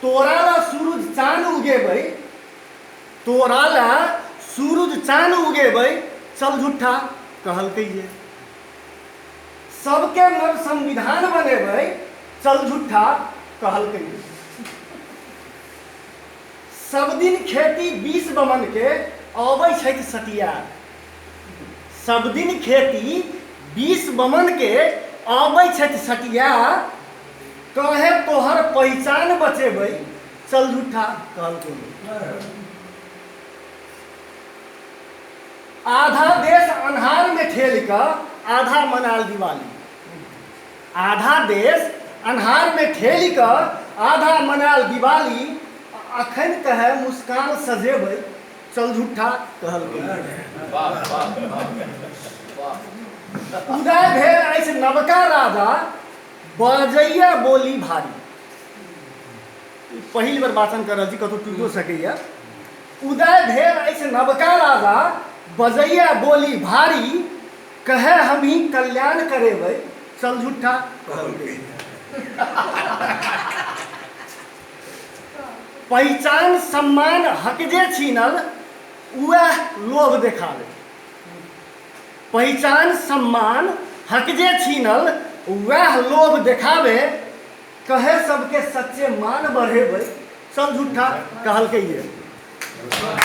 तोरा ला सूरज चाँद उगेबै, तोरा ला सूरज चाँद उगेबै, चल झूठा कहलकै ये। सबके नव संविधान बनेबै, चल झूठा कहलकै ये। सब दिन खेती 20 बमन के अबै छथि सटियार, सब दिन खेती 20 बमन के अबै छथि सटियार, कहे तोहर पहिचान बचेबै, चल झूठा कहलकै। आधा देश अन्हार में ठेल कऽ आधा मनाल दिवाली, आधा देश अन्हार में ठेल कऽ आधा मनाल दिवाली, अखन कहे मुस्कान सजेबै, चल झूठा कहलकै। उदय भेल अछि नवका राजा, बजैया बोली भारी। पहिल बेर वाचन कर रहल छी, कतौ टूटो सकैया। उदय भेल अछि नवका राजा, बजैया बोली भारी, कहे हमही कल्याण करेबै, चल झूठा कहलकै। पहिचान सम्मान हक जे छीनल, उएह लोभ देखावे। पहिचान सम्मान हक जे छीनल, वएह लोभ देखावे, कहे सबके सच्चे मान बढ़ेबै, चल झूठा कहलकै ये।